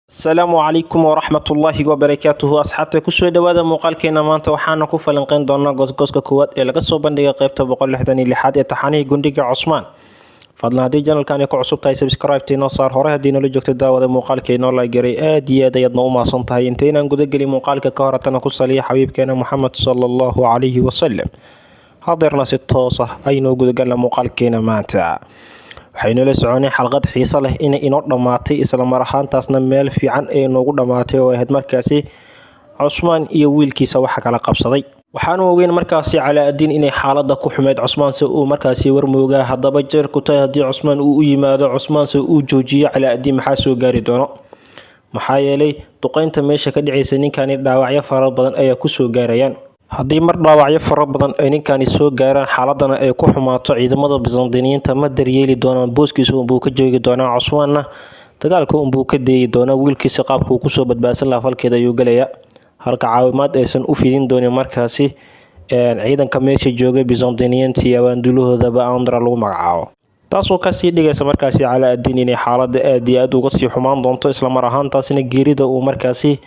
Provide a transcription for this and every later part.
Asalaamu calaykum waraxmatullaahi wabarakaatuhu. Asxaabta, kusoo dhawaada muuqaalkeena maanta. Waxaana ku falanqeyn doonaa goosgooska koowaad ee laga soo bandhigay qeybta 166aad ee taxanihii Gundhiga Cusmaan. Fadlan, haddii channelkani ku cusub tahay, subscribe inoo saar. Hore haddii noola joogto, daawada, muuqaalka inoo la garay, aad iyo aad ayaadna u mahadsan tahay. Intaynaan gudagelin muuqaalka ka hor, hatana ku saliya xabiibkeena Moxamed sala Allahu calayhi wasalam. Hadeerna si toos ah aynoo gudagalna muuqaalkeena maanta. Waxaynula soconay xalqad xiiso leh inay inoo dhammaatay, isla mar ahaantaasna meel fiican ee inoogu dhammaatay, oo ahayd markaasi Cusmaan iyo wiilkiisa waxa kala qabsaday. Waxaanu ogeyn markaasi Calaa-adiin inay xaaladda ku xumeyd, Cusmaan se uu markaasi warmoogaa. Haddaba jeerku tahay haddii Cusmaan uu u yimaado, Cusmaan se uu joojiyo Calaa-adiin, maxaa soo gaari doono? Maxaa yeelay duqeynta meesha ka dhacaysa ninkani dhaawacyo fara badan ayaa kusoo gaarayaan. Haddii mar dhaawacyo fara badan ay ninkani soo gaaraan, xaaladana ay ku xumaato, ciidamada Byzantiniyiinta ma daryeeli doonaan, booskiisa unbuu ka joogi doonaa, Cusmaanna dagaalka unbuu ka deeyi doonaa. Wiilkiisa qaabka uu kusoo badbaadsan lahaa falkeeda ayuu gelayaa, halka caawimaad aysan u fidin doonin markaasi ciidanka meesha joogay Byzantiniyiinta iyo abaandulahoodaba Andra lagu magacaabo, taasoo kasii dhigaysa markaasi Calaa-adiin inay xaaladda aad iyo aad uga sii xumaan doonto, islamar ahaantaasina geerida uu markaasi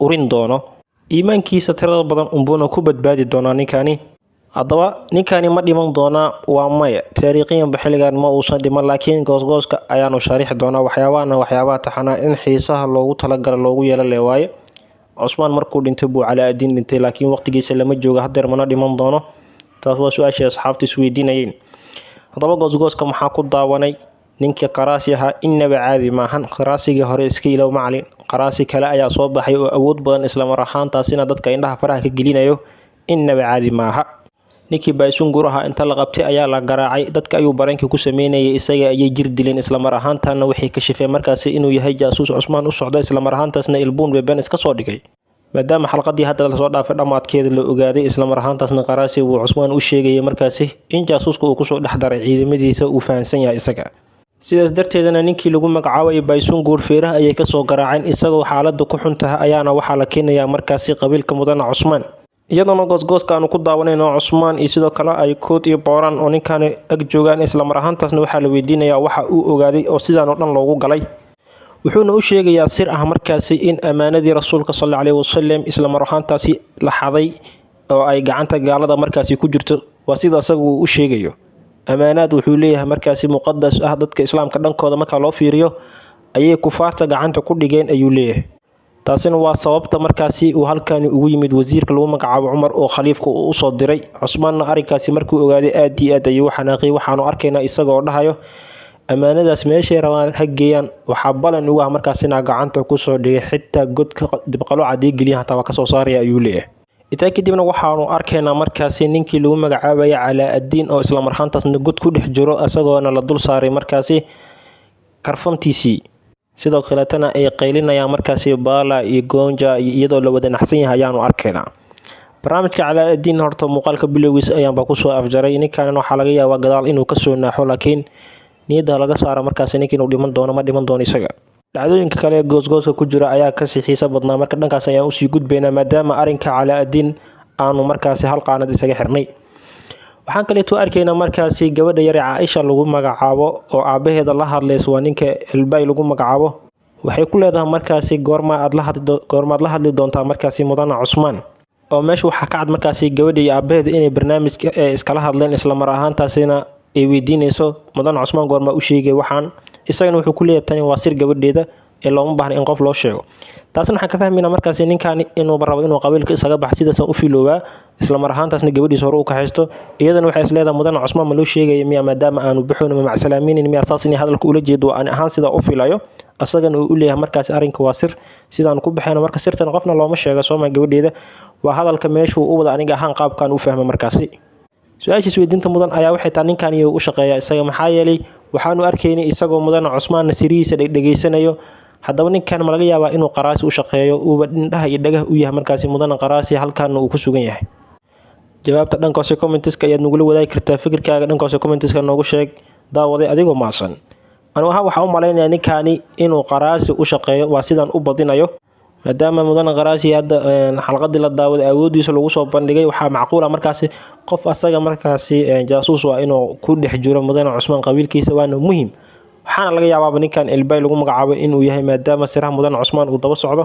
urin doono. Iimaankiisa tirada badan unbuuna ku badbaadi doonaa ninkani. Haddaba ninkani ma dhiman doonaa? Waa maya, taariikhiyanba xilligan ma uusan dhiman, laakiin goosgooska ayaanu sharixi doonaa. Waxyaabahana waxyaabaha taxanaa in xiisaha loogu talagala loogu yeelo le waaye. Cusmaan markuu dhintay buu Calaa-adiin dhintay, laakiin waqtigiisa lama joogo hadeer, mana dhiman doono. Taas waa su-aashay asxaabta isweydiinayeen. Haddaba goosgooska maxaa ku daawanay? Ninkii Qaraasi ahaa innaba caadi maahan. Qaraasigii hore iska ilow, macalin. Qaraasi kale ayaa soo baxay oo awood badan, islamar ahaantaasina dadka indhaha faraha ka gelinayo. Innaba caadi maaha. Ninkii Baysungur ahaa inta la qabtay ayaa la garaacay. Dadka ayuu bareenkii ku sameynayay, isaga ayay jir dileen, islamar ahaantaana waxay kashifeen markaasi inuu yahay jaasuus Cusmaan u socda, islamar ahaantaasna ilbuun beben iska soo dhigay, maadaama xalqadii hadda lasoo dhaafay dhammaadkeeda la ogaaday. Islamar ahaantaasna Qaraasi uu Cusmaan u sheegayay markaasi in jaasuuska uu kusoo dhex daray ciidamadiisa uu fahansan yahay isaga. Sidaas darteedana ninkii lagu magacaabay Baysunguur feeraha ayay kasoo garaaceen. Isagoo xaaladda ku xun tahay ayaana waxaa la keenayaa markaasi qabiilka mudana Cusmaan, iyadoona goosgooska aanu ku daawanayno Cusmaan iyo sidoo kale ay Kood iyo Booraan oo ninkaani ag joogaan. Islamar ahaantaasna waxaa la weydiinayaa waxa uu ogaaday oo sidaan oo dhan loogu galay. Wuxuuna u sheegayaa sir ah markaasi in ammaanadii rasuulka sal aleyhi wasalam islamar ahaantaasi la xaday oo ay gacanta gaalada markaasi ku jirto. Waa sida isaga uu u sheegayo. Ammaanaad wuxuu leeyahay markaasi muqadas ah dadka islaamka dhankooda marka loo fiiriyo ayay kufaarta gacanta ku dhigeen, ayuu leeyahay. Taasina waa sababta markaasi uu halkani ugu yimid wasiirka lagu magacaabo Cumar oo khaliifka uu usoo diray. Cusmaanna arrinkaasi markuu ogaaday aad iyo aad ayuu u xanaaqiyay. Waxaanu arkaynaa isagoo dhahayo ammaanadaas meeshay rabaan ha geeyaan, waxaa balan ugu ah markaas inaa gacanta kusoo dhigay, xitaa godka dibqalo cadii geliyan hataa waa kasoo saaraya, ayuu leeyahay. Intaa kadibna waxaanu arkaynaa markaasi ninkii lagu magacaabaya Calaa-adiin oo islamar ahaantaasna god ku dhex jiro, isagoona la dul saaray markaasi karfantiisii. Sidoo kaleetana ay qaylinayaan markaasi Baala iyo Goonja, iyadoo la wada naxsan yahay ayaanu arkaynaa. Barnaamijka Calaa-adiin horta muuqaalka bilowgiis ayaanba kusoo afjaray. Ninkanan waxaa laga yaabaa gadaal inuu kasoo naaxo, laakiin niyadda laga saaro markaasi ninka inuu dhiman doono. Ma dhiman doono isaga. Dhacdooyinka kale ee goosgooska ku jira ayaa kasii xiiso badnaa. Marka dhankaas ayaan usii gudbaynaa, maadaama arrinka Calaa-adiin aanu markaasi hal qaanad isaga xirnay. Waxaan kaleeto arkaynaa markaasi gabadha yare Caaisha lagu magacaabo oo aabaheeda la hadlayso, waa ninka Elbay lagu magacaabo. Waxay ku leedahay markaasi goormaad la hadli doontaa markaasi mudana Cusmaan? Oo meesha waxaa ka cad markaasi gabadha iyo aabaheeda inay barnaamijka iskala hadleen, islamar ahaantaasina ay weydiinayso mudana Cusmaan goormaa u sheegay waxaan. Isagana wuxuu ku leeyahay tani waa sir gabadheeda ee looma baahna in qof loo sheego. Taasna waxaan ka fahmaynaa markaasi ninkaani inuuba rabo inuu qabiilka isaga baxo, sidaasaan u filoobaa, islamar ahaantaasna gabadhiisa hore u kaxaysto. Iyadana waxay is leedahay mudana Cusmaan ma loo sheegaya miya, maadaama aanu baxoon ma macsalaamaynin miya? Saas inay hadalka ula jeedo waa ani ahaan sidaa u filayo, isagana uu u leeyahay markaasi arrinka waa sir sidaan ku baxayno. Marka sirtan qofna looma sheego, sooma gabadheeda? Waa hadalka meeshuu u wada, aniga ahaan qaabkan u fahma. Markaasi su-aasha isweydiinta mudan ayaa waxay tahay, ninkan iyo u shaqeeya isaga? Maxaa yeelay waxaanu arkaynay isagoo mudana Cusmaanna sirihiisa dhegdhegeysanayo. Haddaba ninkan ma laga yaabaa inuu Qaraasi u shaqeeyo, uuba indhaha iyo dhagaha u yahay markaasi mudana Qaraasi, halkaana uu ku sugan yahay? Jawaabta dhanka hoose commentiska ayaad nagula wadaagi kartaa. Fikirkaaga dhanka hoose commentiska noogu sheeg, daawaday, adigoo maasan. Anigu ahaan waxaan u malaynayaa ninkaani inuu Qaraasi u shaqeeyo, waa sidaan u badinayo, maadaama mudane Qaraasi hadda xalqadii la daawaday awoodiisa lagu soo bandhigay. Waxaa macquula markaasi qof asaga markaasi jaasuus waa inuu ku dhex jiro mudane Cusmaan qabiilkiisa, waana muhiim. Waxaana laga yaabaaba ninkan Elbay lagu magacaabo inuu yahay, maadaama siraha Mudane Cusmaan uu daba socdo,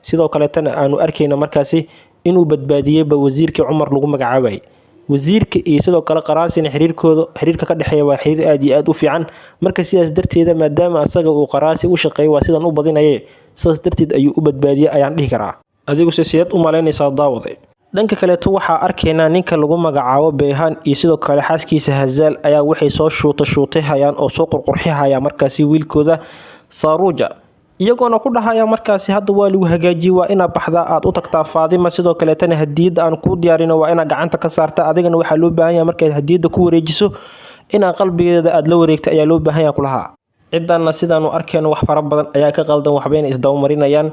sidoo kaleetana aanu arkayna markaasi inuu badbaadiyeyba wasiirkii Cumar lagu magacaabayay. Wasiirka iyo sidoo kale Qaraasina xiriirkooda, xiriirka ka dhexeeya waa xiriir aad iyo aad u fiican. Marka sidaas darteeda, maadaama asaga uu Qaraasi u shaqeeyo, waa sidan u badinaye, sidaas darteed ayuu u badbaadiyey ayaan dhihi karaa. Adiguse sideed u malaynaysaa, daawaday? Dhanka kaleeto waxaa arkaynaa ninka lagu magacaabo Beehan iyo sidoo kale xaaskiisa Hazaal ayaa waxay soo shuuta shuutay hayaan oo soo qurqurxihaya markaasi wiilkooda Saaruuja, iyagoona ku dhahaya markaasi hadda waa lagu hagaajiyey, waa inaa baxdaa, aad u tagtaa Faadima, sidoo kaleetana hadiyadda aan kuu diyaarino waa inaa gacanta ka saarta. Adigana waxaa loo baahan yahay markaad hadiyadda ku wareejiso inaa qalbigeeda aada la wareegta ayaa loo baahan yahay kulahaa. Cidanna sidaanu arkayno wax fara badan ayaa ka qaldan, waxbayna isdabamarinayaan.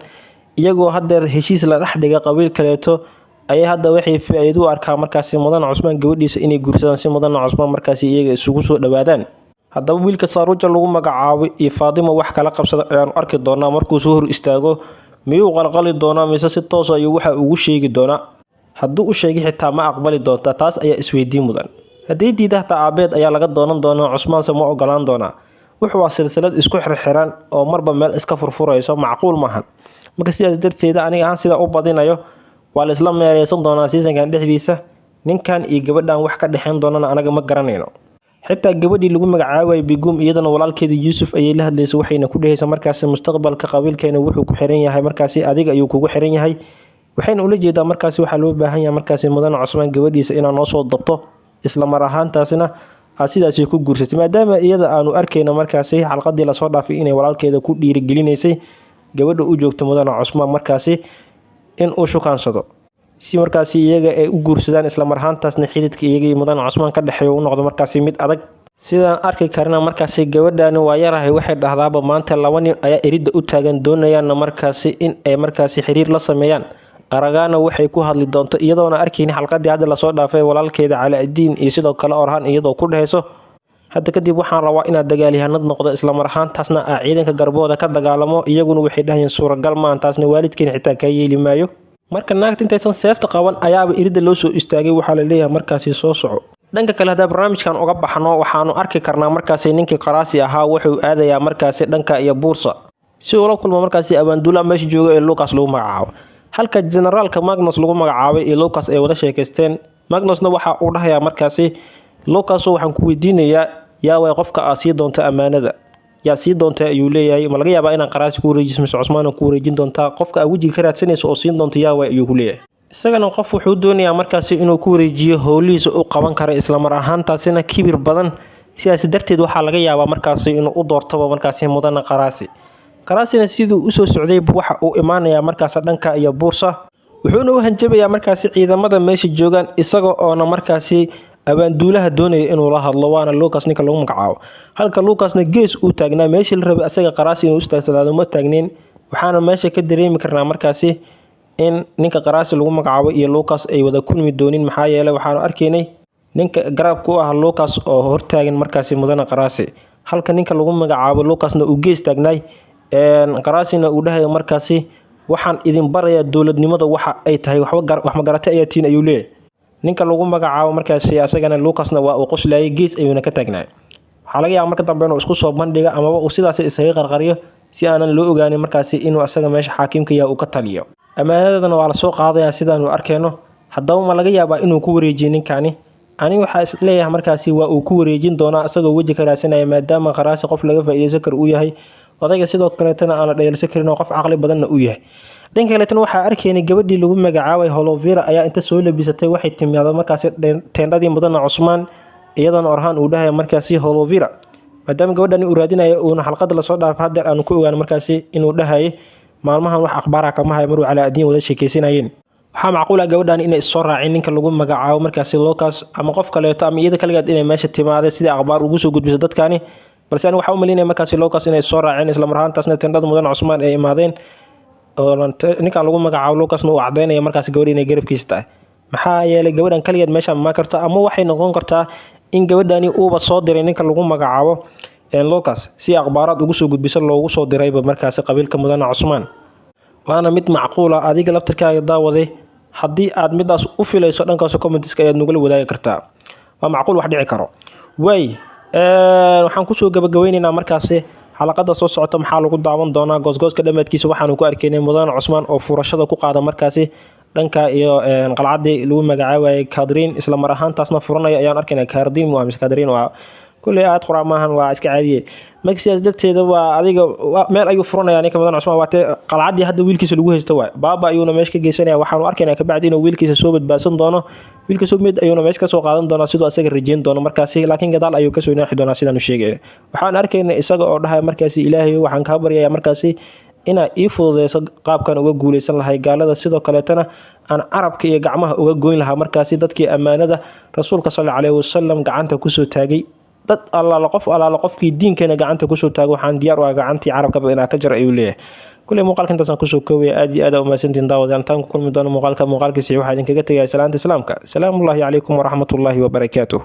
Iyagoo haddeer heshiis la dhex dhiga qabiil kaleeto ayay hadda waxay faa-iido u arkaa markaasi Mudane Cusmaan gabadhiisa inay guursadaan, si Mudane Cusmaan markaasi iyaga isugu soo dhawaadaan. Haddaba wiilka Saaruuja lagu magacaabay iyo Faadimo wax kala qabsada ayaanu arki doonaa. Markuu soo hor istaago miyuu qalqali doonaa mise si toos ayuu waxa ugu sheegi doonaa? Hadduu u sheegay xitaa ma aqbali doontaa? Taas ayaa isweydiin mudan. Haddii diida hataa aabeed ayaa laga doonan doonaa, Cusmaanse ma ogolaan doonaa? Wuxuu waa silsilad isku xirxiran oo marba meel iska furfurayso, macquul maahan. Marka sidaas darteeda aniga ahaan sidaa u badinayo, waa la isla meereysan doonaa seasonkan dhexdiisa. Ninkan iyo gabadhan wax ka dhexeyn doonana anaga ma garanayno. Xitaa gabadhii lagu magacaabayay Bigum iyadana walaalkeeda Yuusuf ayay la hadlaysay, waxayna ku dhehaysa markaasi mustaqbalka qabiilkeena wuxuu ku xiran yahay markaasi adiga ayuu kugu xiran yahay. Waxayna ula jeedaa markaasi waxaa loo baahan yahay markaasi Mudane Cusmaan gabadhiisa inaa noo soo dabto, isla mar ahaantaasina aad sidaasi ku guursatay, maadaama iyada aanu arkayno markaasi xalqadii lasoo dhaafay inay walaalkeeda ku dhiirigelinaysay gabadha u joogto Mudane Cusmaan markaasi in uu shukaansado, si markaasi iyaga ay u guursadaan, isla mar ahaantaasna xididka iyaga iyo Mudane Cusmaan ka dhexeeya u noqdo markaasi mid adag. Sidaan arki karna markaasi gabadhani waa yarahay, waxay dhahdaaba maanta 2 nin ayaa eridda u taagan, doonayaanna markaasi in ay markaasi xiriir la sameeyaan. Aragaana waxay ku hadli doonto, iyadoona arkayni xalqadii hadda lasoo dhaafay walaalkeeda Calaadiin iyo sidoo kale Orhan iyadoo ku dhehayso hadda kadib waxaan rabaa inaad dagaalyahanad noqdo, isla mar ahaantaasna aa ciidanka garbooda ka dagaalamo. Iyaguna waxay dhahayeen suuragal maahan, taasna waalidkeen xitaa kaa yeeli maayo. Marka naagta intaysan seefta qaban ayaaba iridda loo soo istaagay, waxaa la leeyahay markaasi soo soco. Dhanka kale haddaa barnaamijkan uga baxno, waxaanu arki karnaa markaasi ninkii Qaraasi ahaa wuxuu aadayaa markaasi dhanka iyo Buursa si uu la kulmo markaasi abaanduula meesha jooga ee Lucas lagu magacaabo, halka generaalka Magnus lagu magacaabay iyo Lucas ay wada sheekaysteen. Magnusna waxa uu dhahayaa markaasi Lucas, waxaan ku weydiinayaa yaa way qofka aa sii doonta ammaanada, yaa sii doonta ayuu leeyahay. Ma laga yaabaa inaan Qaraasi ku wareejiso mise Cusmaan ku wareejin doontaa? Qofka aa wejiga ka raadsanayso oo siin doonta yaa way ayuu ku leeyahay. Isagana qof wuxuu doonayaa markaasi inuu ku wareejiyo howlihiisa u qaban kara, isla mar ahaantaasina kibir badan. Sidaas darteed waxaa laga yaabaa markaasi inuu u doortaba markaasi Mudane Qaraasi. Qaraasina siduu usoo socday waxa uu imaanayaa markaas dhanka iyo Buursa, wuxuuna u hanjabayaa markaasi ciidamada meesha joogaan, isaga oona markaasi abaanduulaha doonaya inuu la hadlo, waana Lucas ninka lagu magacaabo. Halka Lucasna gees uu taagnaa, meeshii la rabay asaga Qaraasi inuu istaagsanaado ma taagnayn. Waxaana meesha ka dareemi karnaa markaasi in ninka Qaraasi lagu magacaabo iyo Lucas ay wada kulmi doonin, maxaa yeelay waxaanu arkaynay ninka garabka u ah Lucas oo hortaagan markaasi Mudane Qaraasi, halka ninka lagu magacaabo Lucasna uu gees taagnaay. Qaraasina uu dhahayo markaasi waxaan idin barayaa dowladnimada waxa ay tahay, wax magarate ayaa tiin ayuu leeyahay ninka lagu magacaabo markaasi. Asagana Lucasna waa uu qoslayay, gees ayuuna ka taagnaay. Waxaa laga yaaba marka dambe inuu isku soo bandhiga amaba uu sidaas isaga qarqariyo si aanan loo ogaanin markaasi inuu asaga meesha xaakimka yahay uu ka taliyo. Ammaanadana waa lasoo qaadayaa sidaanu arkayno. Haddaba ma laga yaabaa inuu ku wareejiyo ninkani? Ani waxaa is leeyahay markaasi waa uu ku wareejin doonaa, isagoo weji ka raadsanaya, maadaama Qaraasi qof laga faa'iideysan karo uu yahay, odayga sidoo kaleetana aan la dhayalsan karin oo qof caqli badanna uu yahay. Dhanka kaleetana waxaa arkaynay gabadhii lagu magacaabay Holovira ayaa inta soo labisatay waxay timaado markaasi teendhadii Mudane Cusmaan, iyadoona Orhan uu dhahayo markaasi Holovira, maadaama gabadhani uu raadinayo, uuna xalqada lasoo dhaafay haddeer aanu ku ogaan markaasi inuu dhahayay maalmahan wax akhbaara kama hayo maruu Calaadiin wada sheekeysanayeen. Waxaa macquul ah gabadhan inay issoo raacin ninka lagu magacaabo markaasi Lucas ama qof kaleeto, ama iyada kaligeed inay meesha timaada sidai akhbaar ugu soo gudbiso dadkani. Balse aniga waxaa u malaynaya markaasi Lucas inay soo raaceen, isla mar ahaantaasna tendhada Mudane Cusmaan ay imaadeen, oo ninkan lagu magacaabo Lucasna uu cadaynaya markaasi gabadha inay garabkiisa tahay, maxaa yeelay gabadhan kaligeed meesha ma karto. Ama waxay noqon kartaa in gabadhani uuba soo diray ninka lagu magacaabo Lucas si akhbaaraad ugu soo gudbiso loogu soo dirayba markaasi qabiilka Mudane Cusmaan, waana mid macquula. Adiga laftirkaaga daawaday, haddii aad midaas u filayso dhankaas commentiska ayaad nagula wadaagi kartaa. Waa macquul wax dhici karo waay. Waxaan kusoo gabagabeyneynaa markaasi xalaqada soo socota maxaa lagu daawan doonaa goosgooska dhammaadkiisa. Waxaanu ku arkaynay mudane Cusmaan oo furashada ku qaada markaasi dhanka iyo qalcadii lagu magacaabayay Kadriin, isla mar ahaantaasna furanaya ayaan arkaynaa. Kaardiin waa mise Kadriin waa kulley aad qoraa maahan, waa iska caadiye. Marka sidaas darteeda waa adiga meel ayuu furanaya ninka mudan Cusmaan, waatee qalcadii hadda wiilkiisa lagu haysta waay. Baaba ayuuna meesha ka geysanaya. Waxaanu arkaynaa kabacdi inuu wiilkiisa soo badbaadsan doono, wiilka soo mid ayuuna meesha kasoo qaadan doonaa siduu asaga rajeyn doono markaasi, laakiin gadaal ayuu kasoo naaxi doonaa sidaanu sheegayna. Waxaan arkaynaa isaga oo dhahaya markaasi Ilaahay waxaan kaa baryaya markaasi inaa ii fududeyso qaabkan uga guuleysan lahay gaalada, sidoo kaleetana aan carabka iyo gacmaha uga goyn lahaa markaasi dadkii ammaanada rasuulka sal aleyhi wasalam gacanta kusoo taagay. Dad allaala qof allaala qofkii diinkeena gacanta kusoo taago waxaan diyaar u ah gacantii carabkaba inaa ka jara ayuu leeyahay. Kulley muuqaalka intaasaan kusoo koobaya. Aad iyo aad aa umahadsantiin daawadaan. Intaan ku kulmi doono muuqaalka muuqaalkiisa, waxaa idinkaga tegaya salaanta islaamka. Salaamullaahi calaykum waraxmatullaahi wabarakaatuh.